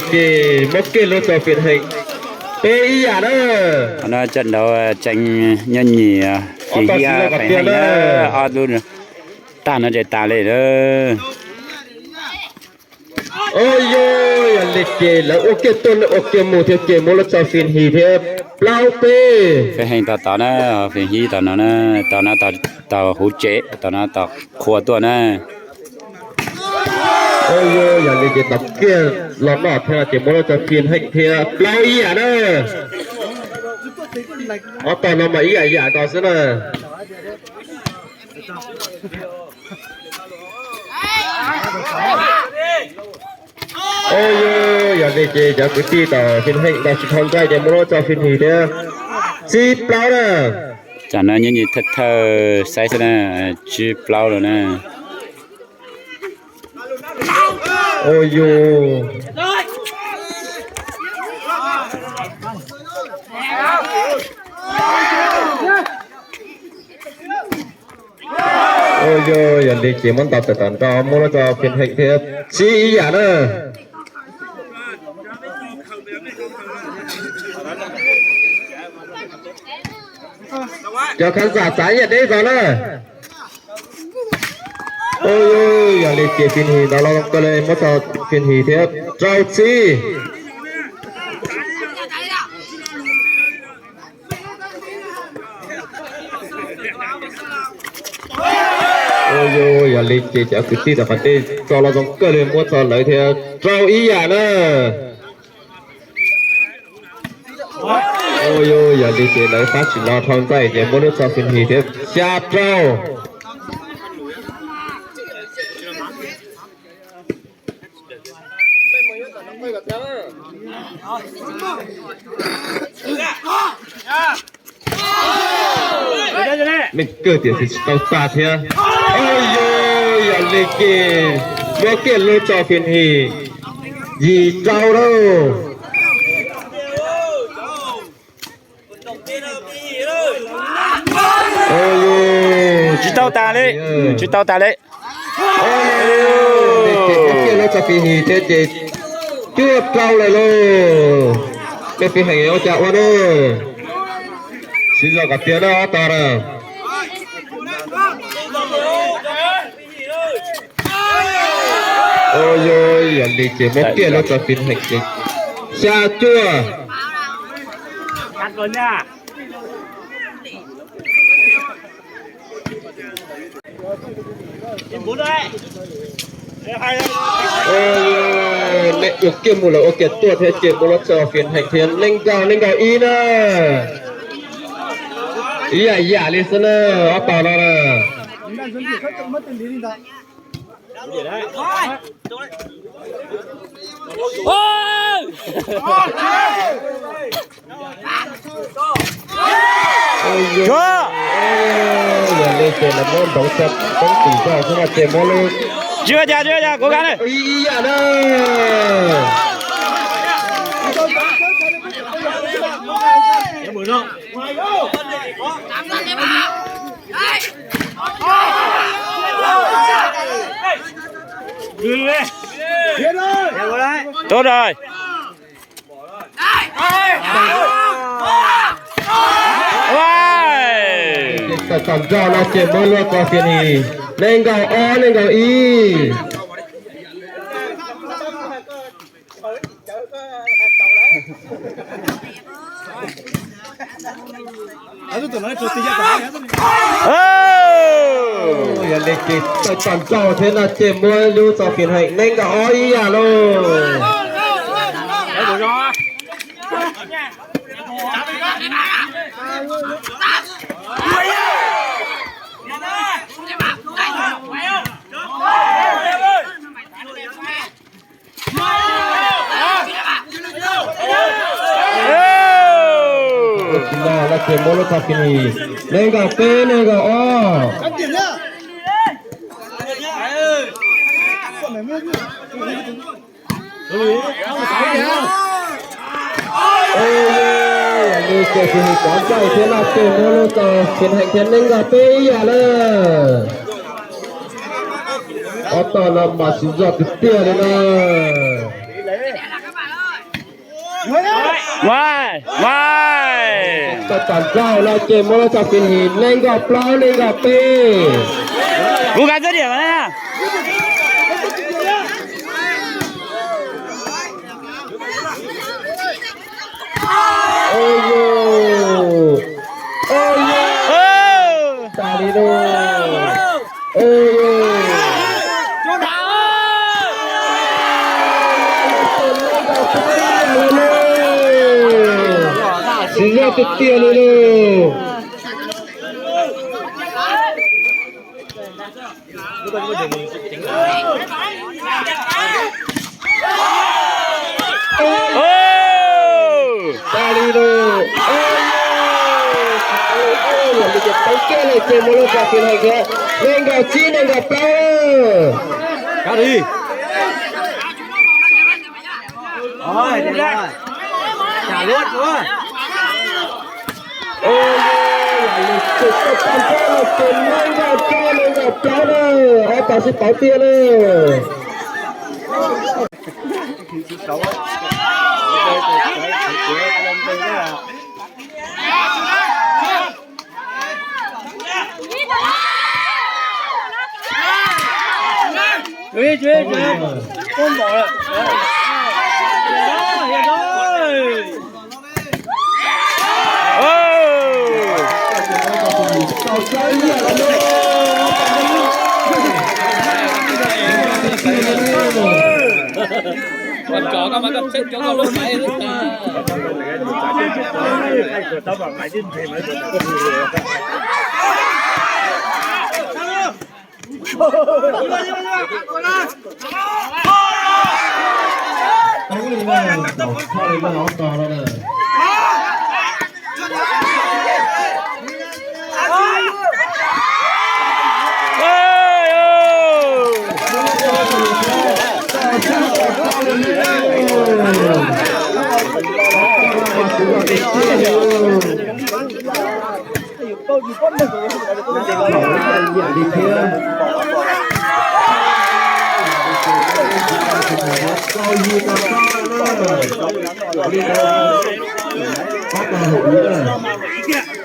Ces muab kiag lub tso Fim Heem peb ib yam na. Qhov no cov nraud tseem nyob nyim Fim Hib Fim Heem na, ob lub tag no ces tas li na. Ua yog li ces lawv ua kiag tuaj ua kiag mus thiab ces muab lub tso Fim Hib thiab plaub peb. Fim Heem tos tod na, Fim Hib tos no na, tos no tos huv tsev, tos no tos qhua tuaj na. Ua yog li ces tos kiag los noj thiab ces muab lub tso Fim Heem thiab plaub ib yam na. Ob tog no mas ib yam yam tod xwb na. Ua yog li ces cov kwv tij tom Fim Heem ntaus tsis dhau ntxaij ces muab lub tso Fim Hib thiab tsib plaub na. Tsam no nyob nyim thawj thawj xaiv xwb na, tsib plaub lawm na. Ua yog Ua yog yog li ces muab ntaus tawm tom nraud muab lub tso Fim Heem thiab tsib ib yam na. Cov khán giả txav ib yam deb zog na. Ua yog li ces Fim Hib ntaus los kawg li muab tso Fim Hib thiab rau tsib. Ua yog yog li ces cov kwv tij tom qab tej tso los zoo kawg li muab tso lawv thiab rau ib yam na. Ua yog yog li ces lawv pab tsis los dhau ntxaij ces muab lub tso Fim Hib thiab xya rau. Meej kawg tiam sis tsis tau tag thiab. Ua yog yog li ces muab kiag lub tso Fim Hib yim rau lauj. Tsis tau tas li, tsis tau tas li. Ces muab kiag lub tso Fim Hib thiab ces cuaj rau lawm lauj. Tej Fim Heem ua cas ua na. Siv zog kom tiag na ob tog na. Ua yog yog li ces muab kiag lub tso Fim Heem ces xya cuaj. Ua kiag mus lawm ua kiag tuaj thiab ces muab lub tso Fim Heem thiab nees nkaum nees nkaum ib na. Ib yam yam li xwb na, ob tog no na. Yog li ces lawv muab ntaus tso poob tim zog xwb no ces muab lub, tsis ua cas, tsis ua cas, kuv kav na. Ib yam na. Tốt rồi. Tawm tom zog no ces muab lub tso Fim Hib nees nkaum ob nees nkaum ib. Yog li ces tawm tom zog thiab no ces muab lub tso Fim Heem nees nkaum ob ib yam lauj. Tsis los no ces muab lub tso Fim Hib nees nkaum peb nees nkaum ob. Yog li ces Fim Heem cov ntxaij thiab no ces muab lub tso Fim Heem thiab nees nkaum peb ib yam na. Ob tog no mas siv zog tiag tiag li na. Vais, vais. Tau tom nrauj no ces muab lub txoj Fim Him nees nkaum plaub nees nkaum peb. Kuv kav txoj diam na. Ua yus, ua yus, tas li lauj. Tsis yog tiag tiag li lauj. Tas li lauj. Poob kiag lawm ces muaj lub txoj Fim Him thiab, nees nkaum tsib nees nkaum plaub. Nees nkaum rau nees nkaum plaub na, ob tag sib pauv tiag na.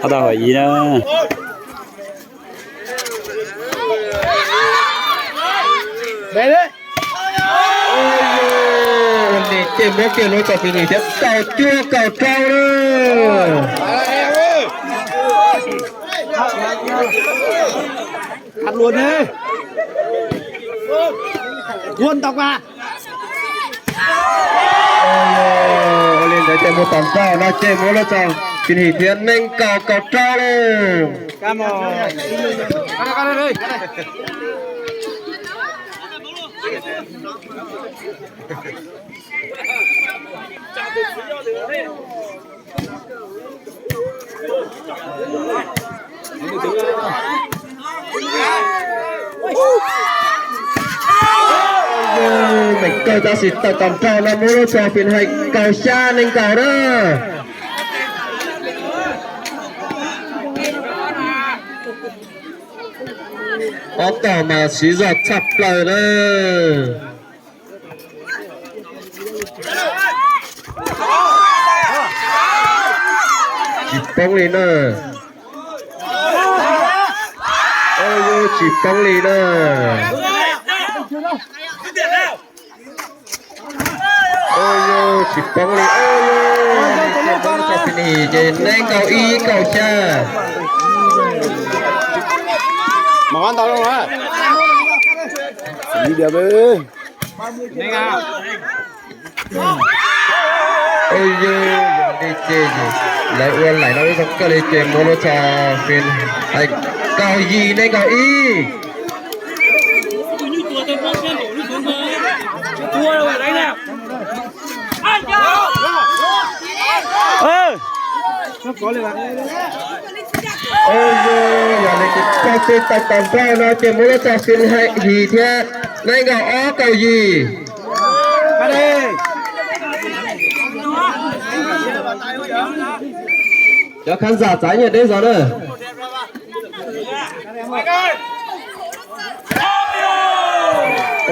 Ob tag huam yim na. Nim ces muab kiag lub txoj Fim Him thiab, kaum cuaj kaum rau na. Ua li ntawd ces mus tom ntej no ces muab lub txoj Fim Him thiab, nees nkaum kaum rau lauj. Meem kawg tab sis tawm tom nraug no muab lub txoj Fim Him kaum xya nees nkaum na. Ob tog mas siv zog tshaj plaws na. Tsis poob li na. Ua yus tsis poob li na. Ua yus tsis poob li. Ua yus, ces nees nkaum ib kaum xya. Ua yus, yog li ces lawv ua laim no ib zoo kawg li ces muab lub txoj Fim Him kaum yim nees nkaum ib. Ua yus, yog li ces txog txij tawm tom nraug no ces muab lub txoj Fim Him thiab nees nkaum ob kaum yim. Cov khán giả txav nyiaj deb zog na.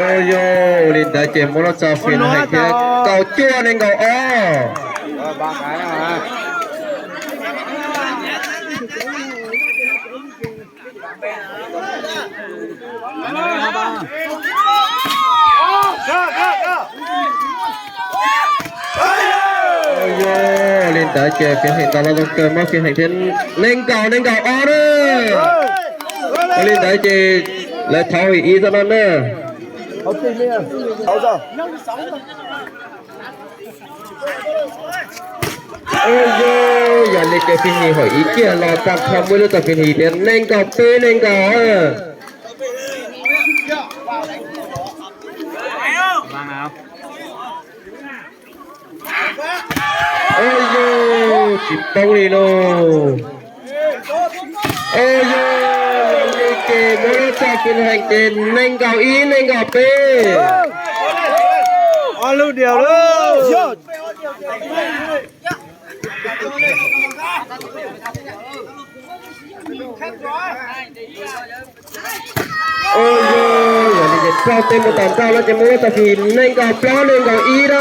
Ua yus, li ntawd ces muab lub txoj Fim Him thiab kaum cuaj nees nkaum ob. Ua li ntawd ces Fias Heem ntaus los zoo kawg, muab Fias Heem thiab nees nkaum, nees nkaum ob na. Ua li ntawd ces lawv thauv ib txoj no na. Ua li ces Fias Heem hauv ib kiag los tag nrho muaj lub txoj Fias Heem tias nees nkaum peb, nees nkaum. Ua li tsis poob li lauj. Ua li ces muab lub txoj Fias Heem ces nees nkaum ib, nees nkaum peb. Ua li ces raug tej mus tom ntej no ces muab lub txoj Fias Heem nees nkaum plaub, nees nkaum ib na.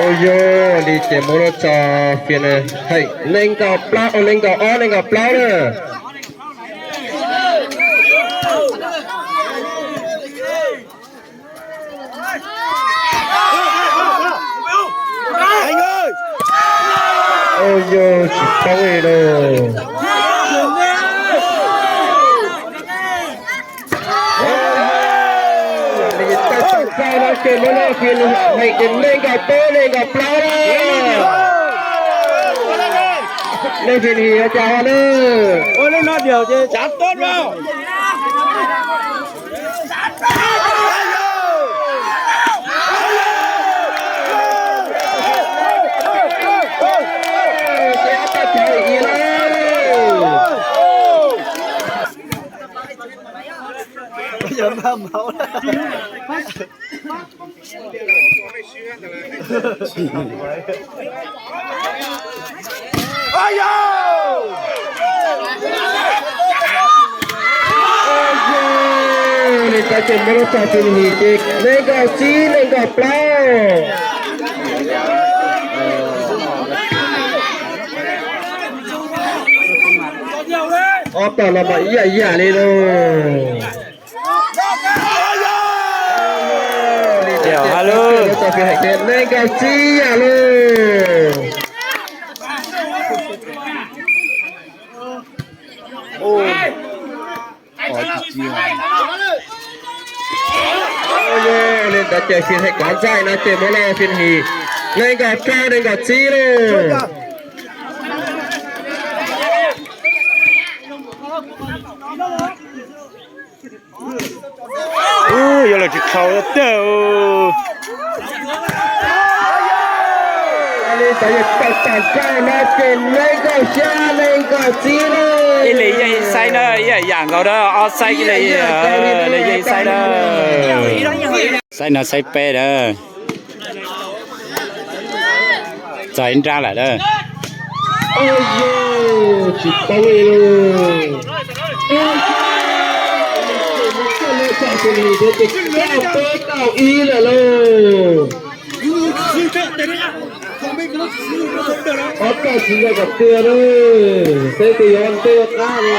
Ua li ces muab lub txoj Fias Heem nees nkaum plaub, nees nkaum ob, nees nkaum plaub na. Ua li tsis poob li lauj. Tau tau no ces muab lub Fias Heem ces nees nkaum peb, nees nkaum plaub na. Lub Fias Heem ua cas ua na. Li ntawd ces muab lub txoj Fias Heem ces nees nkaum tsib, nees nkaum plaub. Ob tog no mas ib yam yam li lauj. Li ntawd ces lub txoj Fias Heem ces nees nkaum tsib yam lauj. Li ntawd ces Fias Heem kov ntxaij no ces muab lub Fias Heem nees nkaum rau nees nkaum tsib lauj. Yuav los tsis dhau tiag. Li ntawd ces tau tag nrho no ces nees nkaum xya, nees nkaum tsib lauj. Ib leeg yeej xaib na, ib yam nkaus na, ob xaib ib leeg, leeg yeej xaib na. Xaib no xaib peb na. Txog ib nrab lawm na. Ua li tsis poob li lauj. Ua li ces muab txoj lub txoj Fias Heem ces kaum peb kaum ib lawm lauj. Ob txoj tsis nco kom tiag na. Peb twb yuav ntej qab li.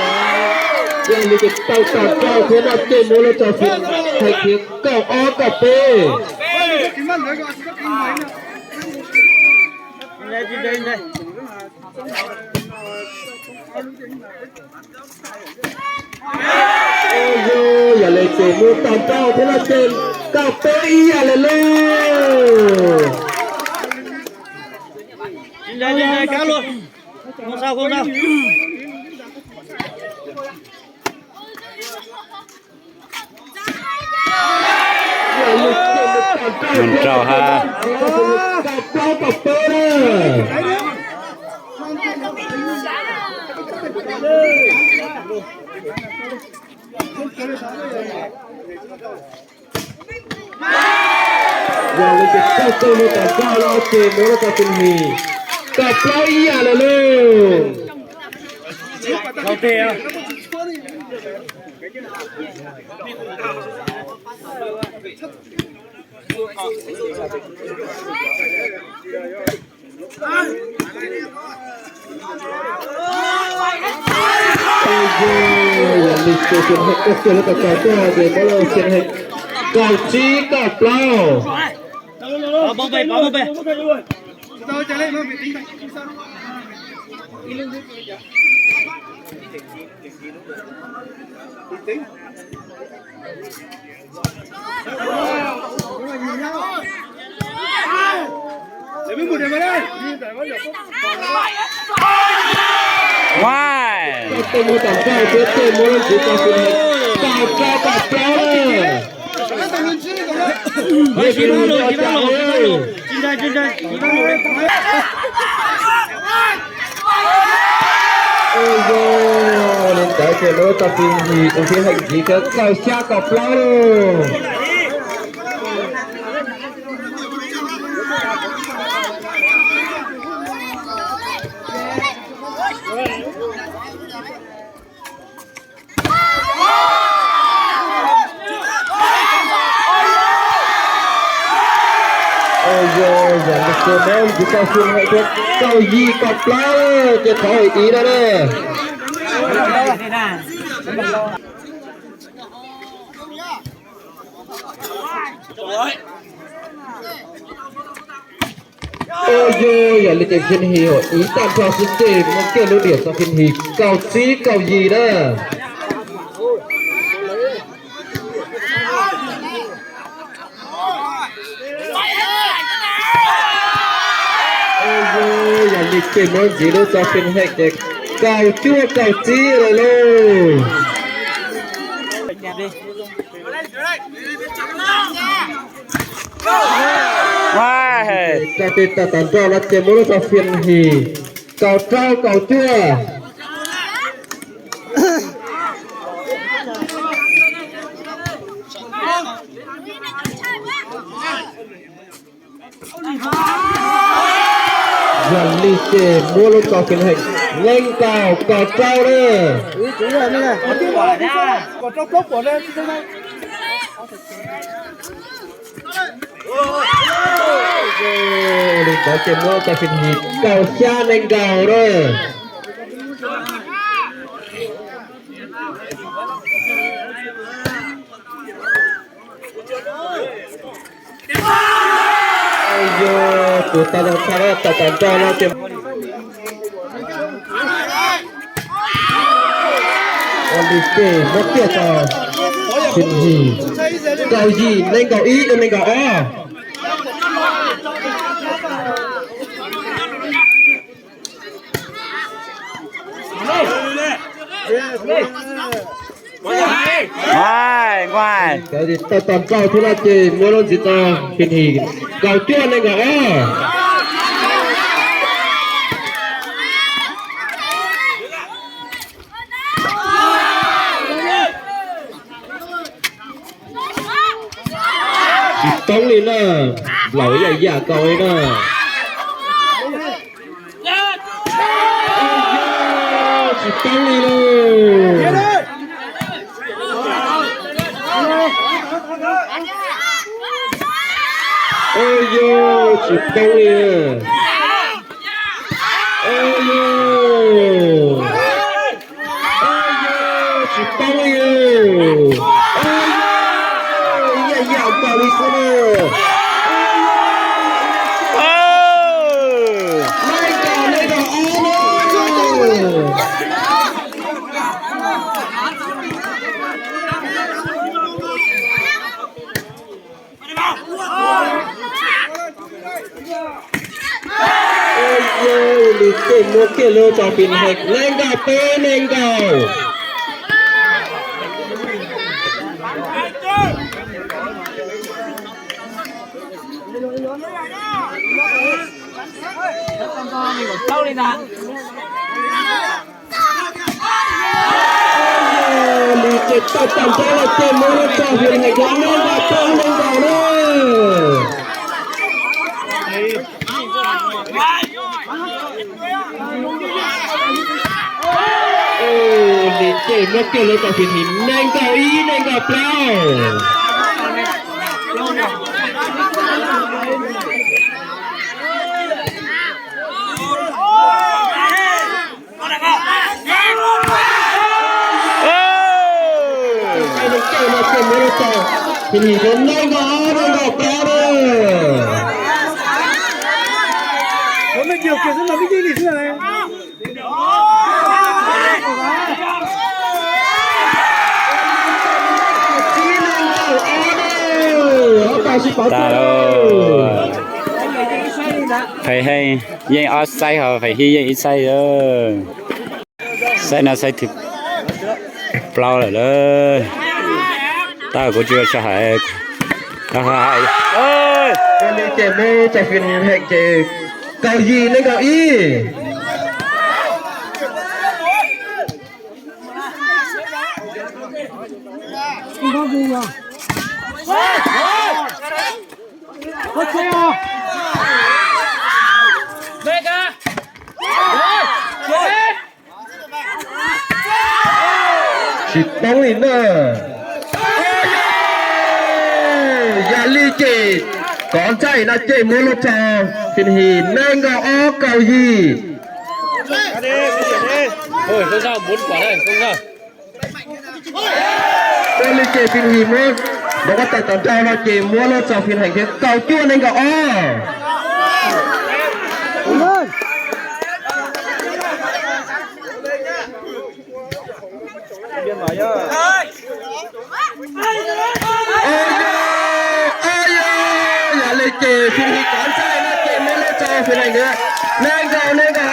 Yog li ces tau tag nrho thiab no ces muab lub txoj Fias Heem hais tias kaum ob kaum peb. Yog li ces muab tag nrho thiab no ces kaum peb ib yam lawm lauj. Mus rau ha. Yog li ces txog txog lub tas zog los ces muab lub tau Fij His kaum plaub ib yam lawm lauj. Yog li ces Fij His kiag lub tas zog tuaj ces muab lub Fij His kaum tsib kaum plaub. Tej muab tau nrauj thiab tej muab lub ntxiv tau Fij His kaum rau kaum plaub lawm. Yog li ntawd ces muab lub tau Fij His tus Fij His ntxiv thiab kaum xya kaum plaub lauj. Yog li ces muab ntxiv tau Fij His thiab kaum yim kaum plaub ces thov ib lawm na. Yog li ces Fij His ib tag nrho xwb ces muab kiag lub diam tau Fij His kaum tsib kaum yim na. Yog li ces muab ntxiv lub tau Fij His ces kaum cuaj kaum tsib lawm lauj. Rau tej tag tas nrho no ces muab lub tau Fij His kaum rau kaum cuaj. Yog li ces muab lub tau Fij His nees nkaum kaum rau na. Li ntawd ces muab tau Fij His kaum xya nees nkaum na. Yog tus tau zoo tshaj tau tas nrho no ces ua li ces muab kiag tau Fij His kaum yim nees nkaum ib rau nees nkaum ob. Tau tas nrho thiab no ces muab lub ntxiv tau Fij His kaum cuaj nees nkaum ob. Tsis poob li na, laus ib yam yam nkaus li na. Tsis poob li lauj. Ua yog tsis poob li. Ua yog, ua yog tsis poob li. Ua yog ib yam yam nkaus li xwb na. Ua yog, nees nkaum nees nkaum ob na. Ua yog li ces muab kiag lub tau Fij His nees nkaum peb nees nkaum. Li ces tau tas nrho lawm ces muab lub tau Fij His nees nkaum peb nees nkaum na. Ces muab kiag lawv tau Fim Him nees nkaum ib nees nkaum plaub. Fim Him nees nkaum ob nees nkaum plaub lawm. Tas lawm. Phais Heej yeej ob xaib ho Phais Him yeej ib xaib. Xaib no xaib thib plaub lawm lauj. Tab kuv tsis tau hais. Li ces muab tso Fim Heej ces kaum yim nees nkaum ib. Tsis poob li na. Yog li ces kov ntxaij no ces muab lub tso Fim Him nees nkaum ob kaum yim. Ua li ces Fim Him muab npau koj tais tom nrau no ces muab lub tso Fim Heej thiab kaum cuaj nees nkaum ob. Yog li ces Fim Him kov ntxaij no ces muab lub tso Fim Heej thiab nees nkaum nees nkaum ob.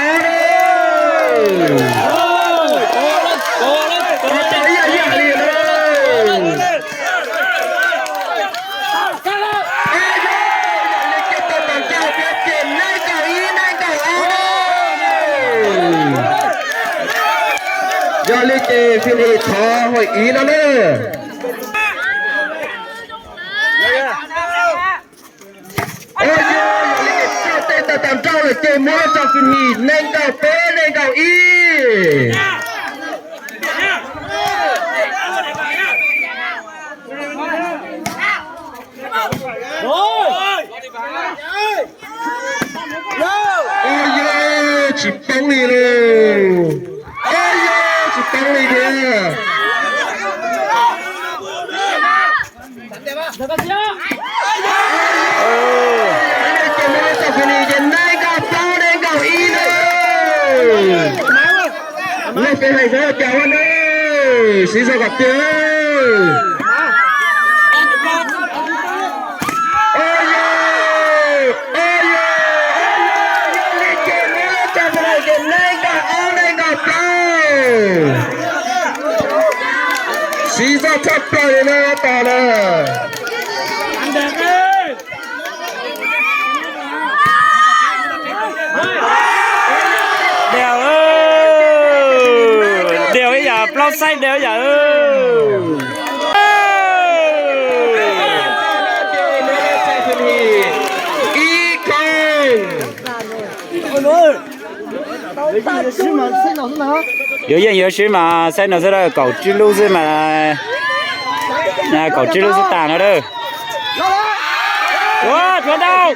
Ib yam li lauj. Yog li ces tau tom nrau thiab ces nees nkaum ib nees nkaum ob. Yog li ces Fim Him thov hauj ib no na. Yog li ces tau tej tau tom nrau lawm ces muab lub tso Fim Him nees nkaum peb nees nkaum ib. Yog tsis poob li lauj. Yog tsis poob li thiab. Ces nees nkaum plaub nees nkaum ib na. Leej twg hais xav cas ua ne, siv zog kom tiag. Yog li ces muab lub tso Fim Heej ces nees nkaum ob nees nkaum plaub. Siv zog tshaj plaws li no tos na. Diav, diav ib yam plaub xaib diav ib yam. Ib kheej. Yuav yeej yuav siv mas xaib no xwb, kaum tsib lub xwb mas, kaum tsib lub xwb tas no a. Ua, tshuav ntau.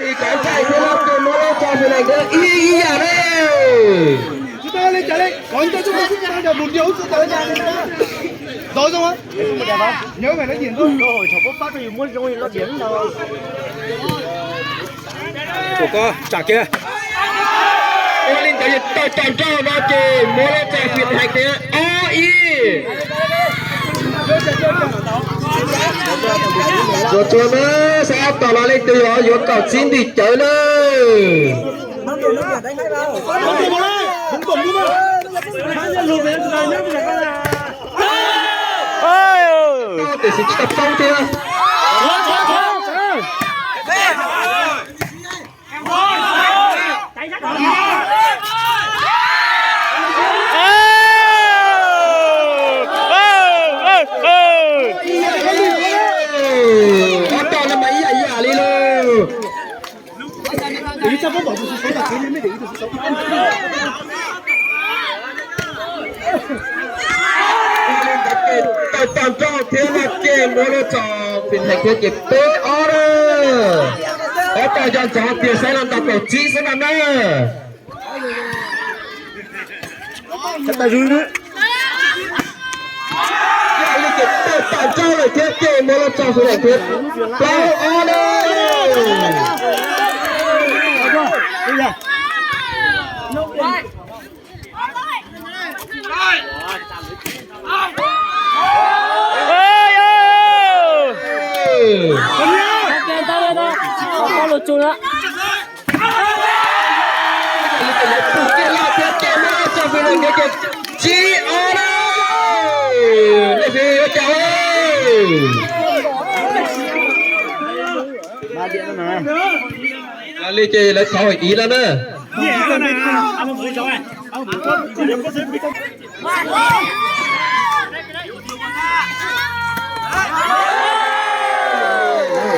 Ua, tsam kiag. Ua li ntawd yog tau tom nrau no ces muab lub tso Fim Heej thiab ob ib. Tsuag tsuag na, sab tom los leej twg yuav kaum tsib ntim cawv na. Tiam sis tsis tau poob thiab. Ob tom no mas ib yam ib yam li lauj. Tau tag nrho thiab no ces muab lub tso Fim Heev thiab ces peb ob na. Ob tau nco ntsoov tias saib los ntau kaum tsib xwb no na. Yog li ces tau tag nrho lawm thiab ces muab lub tso Fim Heev thiab plaub ob na. Tsib ob na. Nej xav yuav cas? Yog li ces lawv thov ib no na.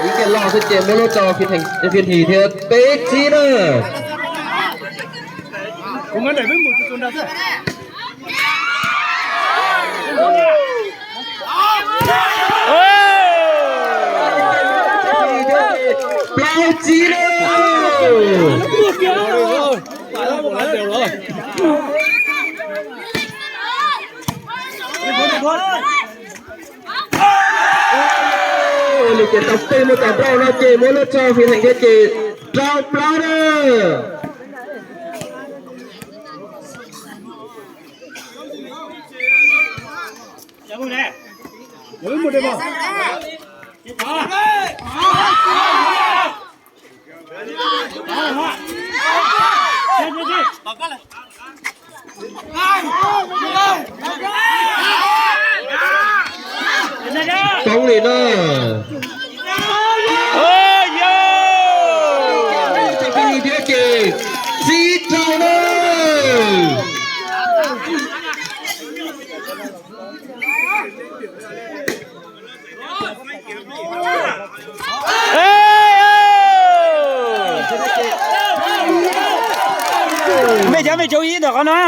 Ib kiag loj xwb ces muab lub tso Fim Him thiab peb tsib na. Plaub tsib na. Ua li ces tau peb muab tau rau no ces muab lub tso Fim Heem thiab ces rau plaub na. Poob li na. Thiab ces tsib rau na. Mej cov mej tsaus ib ntawm qhov no.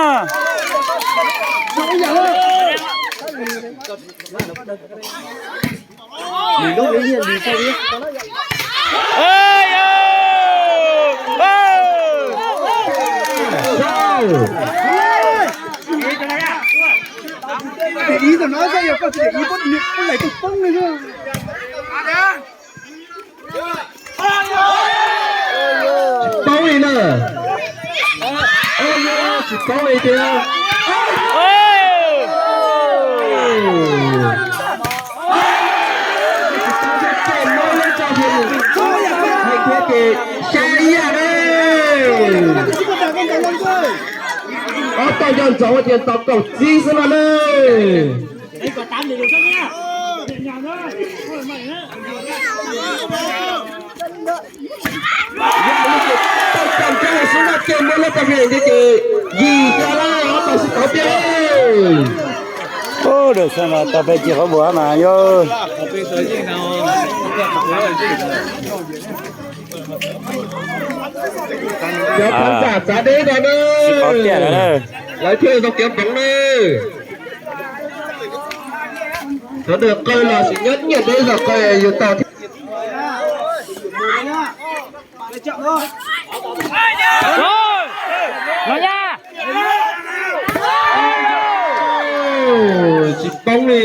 Tsis paub li na. Tsis paub li tiag. Hais thiab ces xya ib yam na. Ob tau nco ntsoov tias tau kaum tsib xwb no na. Tau tag nrho xwb no ces muab lub tso Fim Heem thiab ces yim xya na, ob tau sib tov tiag. Ub, dawm xab no tau peb ci qhov npua mas yog. Cov khán giả txav deb no na. Lawv thiaj zoo kev npoov na. Sawv daws qw los sis nyob nyiam deb los qw yus tau thiab. Tsis poob li.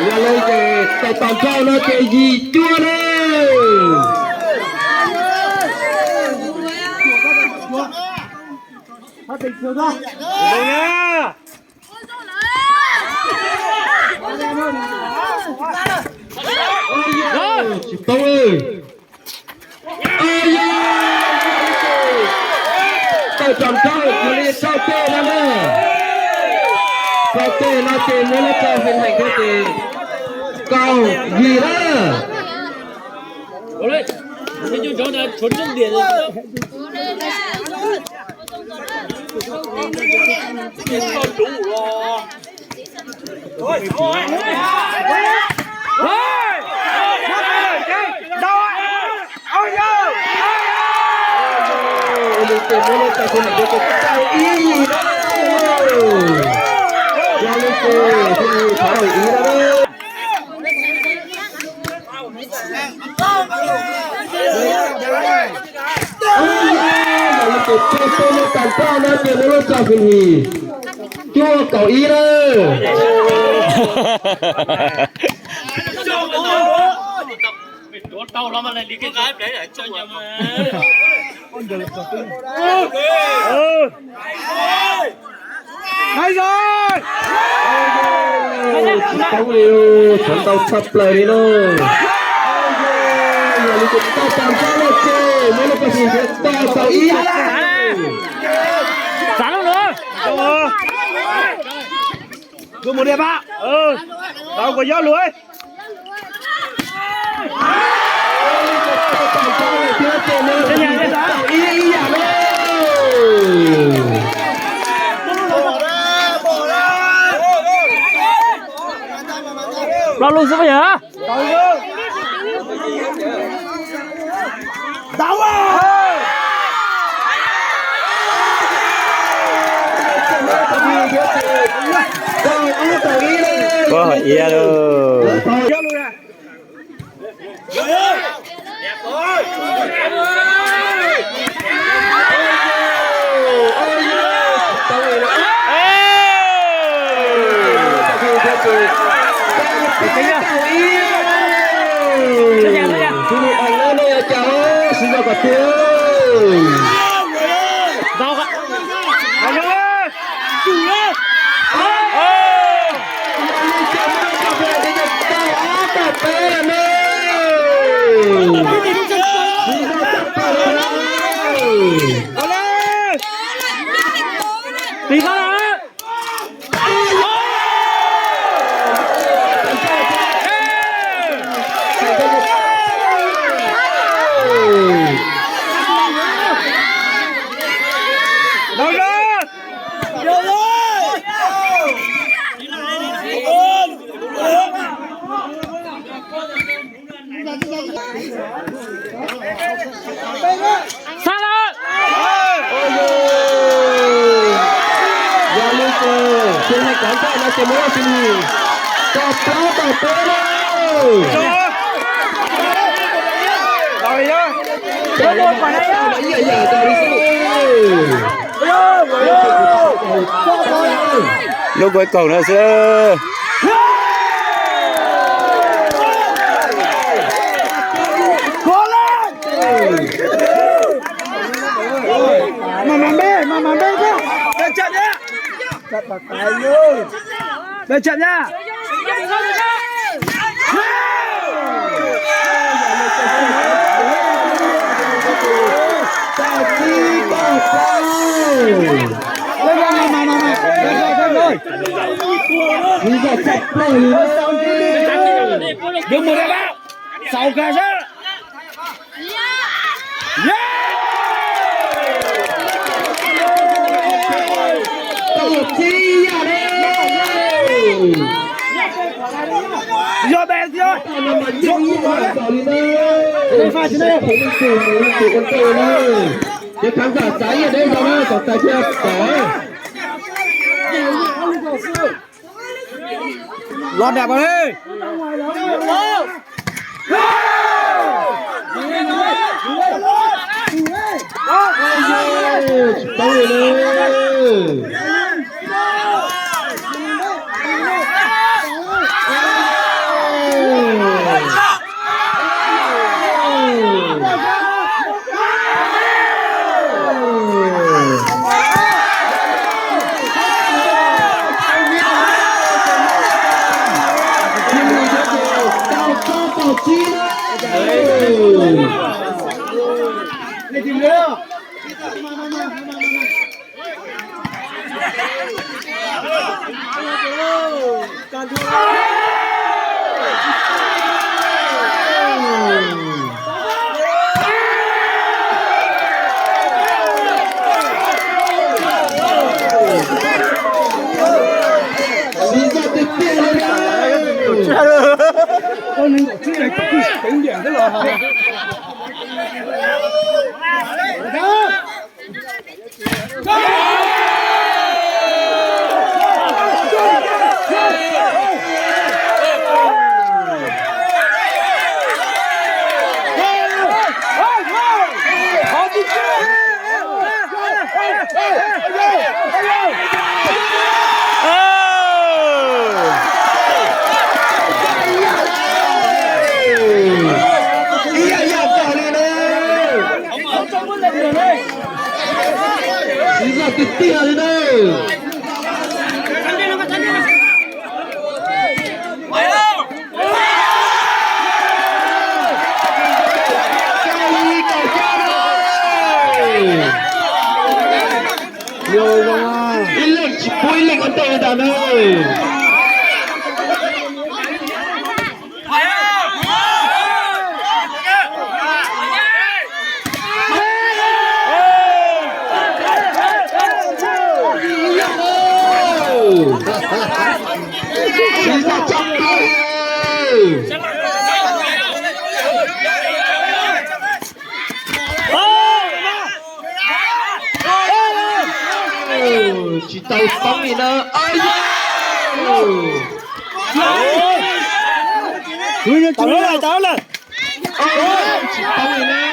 Yog li ces tau tag nrho no ces yim cuaj na. Tsis poob. Tawm tsam rau yog li rau tej no na. Rau tej no ces muab lub tso Fim Heem thiab ces kaum yim na. Ua li, cov ntawd tshuav tsheej diam. Ua li ces muab lub tau tus niam tus txiv tau ib yim na. Yog li ces tus niam thov ib na. Yog li ces peb peb lub tau pab no ces muab lub tau tus niam cuaj kaum ib na. Tsis tau li, tshuav ntau tshaj plaws li na. Yog li ces tau tau ntau lawm ces muab lub paj xis nrhiav tau tau ib yam. Xav lub no. Mus diam pab. Tau kuv yob lug. Lo lus xwb yog. Pab hom iab lauj. Xav lawm. Yog li ces tus neeg kav ntaj no ces muaj ib tug tau plaub tau peb na. Lub kuj kaum no xwb. Los nram mas li. Ib yam tiag tiag li na. Ib leeg tsis pub ib leeg ua ntej tas na. Tsis tau poob li na. Au yau! Tsis poob li na. Tsis poob li thiab.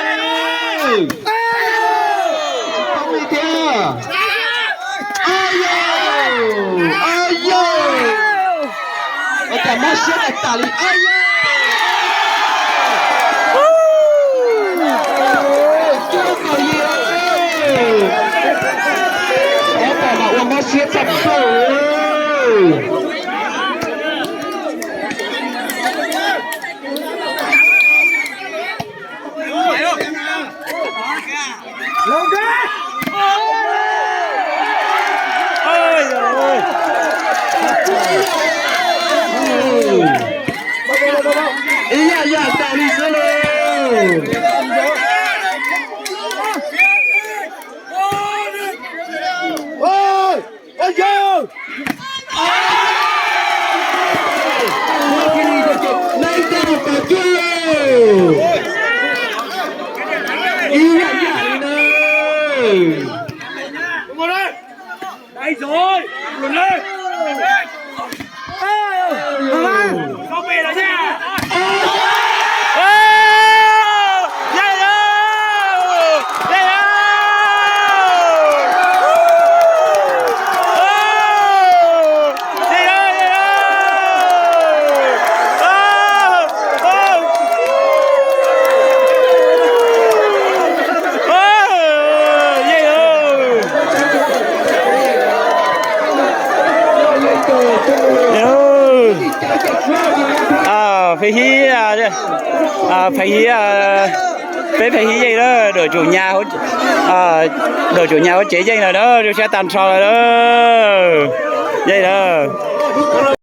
Au yau! Au yau! Ua cas mob siab tas tas li. Au yau! Ua cas mas ua mob siab tshaj plaws. Ib yam yam tas li xwb lauj. Ib yam yam li na. Peb hib, peb hib, peb peb hib yeej na, dua tsum nyas, dua tsum nyas hauv tsev yeej lawm na, zoo siab tag nrho lawm na. Yeej na.